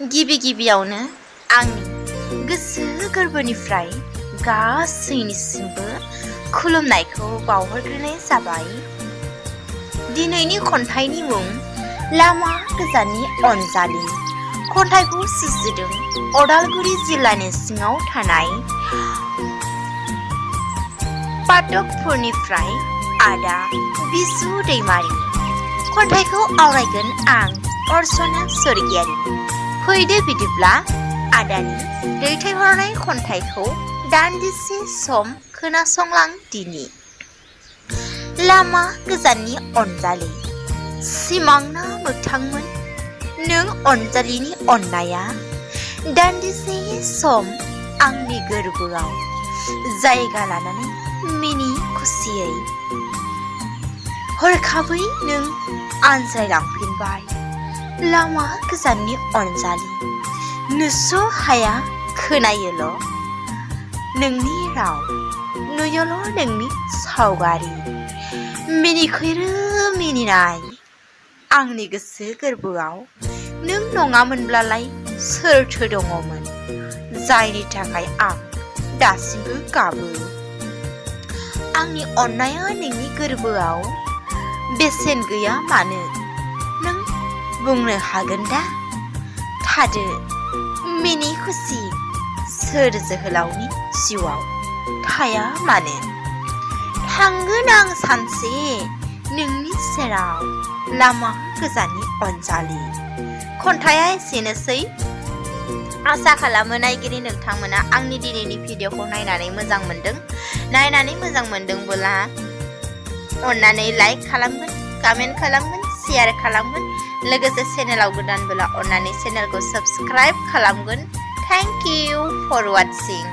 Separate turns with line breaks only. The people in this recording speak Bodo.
गिबियावनो आंनि गोसो गोरबोनिफ्राय गासैनिसिमबो खुलुमनायखौ बावहरग्रोनाय जाबाय। दिनैनि खन्थाइनि मुं लामा गोजाननि अनजालि। खन्थाइखौ सुजुदों अदालगुरि जिल्लानि सिङाव थानाय पाटकपुरनिफ्राय आदा बिजु दैमारि। खन्थाइखौ आवरायगोन आं अर्चना स्वर्गियारि। फैदो बिदिब्ला आदानि दैथायहरनाय खन्थाइखौ दान्दिसे सम खोनासंलांदिनि। लामा गोजाननि अनजालि। सिमांना मोगथांमोन नों अनजालिनि अननाया दान्दिसे सम आंनि गोरबोआव जायगा लानानै मिनि खुसियै हरखाबै नों आनज्रायलांफिनबाय। लामा गोजाननि अनजालि। नुस' हाया खोनायोल' नोंनि राव, नुयोल' नोंनि सावगारि। मिनिखैरो मिनिनाय आंनि गोसो गोरबोआव नों नङामोनब्लालाय सोरथो दङमोन जायनि थाखाय आं दासिमबो गाबो। आंनि अननाया नोंनि गोरबोआव बेसेन गैया मानो नों बुंनो हागोन दा? थादो मिनि खुसि सोर जोहोलावनि जिउआव थाया मानो। थांगोन आं सानसे नोंनि सेराव लामा गोजाननि अनजालि। खन्थाइया एसेनोसै। आसा खालामो नायगिरि नोंथांमोना आंनि दिनैनि भिडिअखौ नायनानै मोजां मोनदों। नायनानै मोजां मोनदोंबोला अननानै लाइक खालामगोन, कमेन्ट खालामगोन, शेयार खालामगोन। लोगोसे चेनेलाव गोदानबोला अननानै चेनेलखौ साबस्क्राइब खालामगोन। Thank you for वाचिं।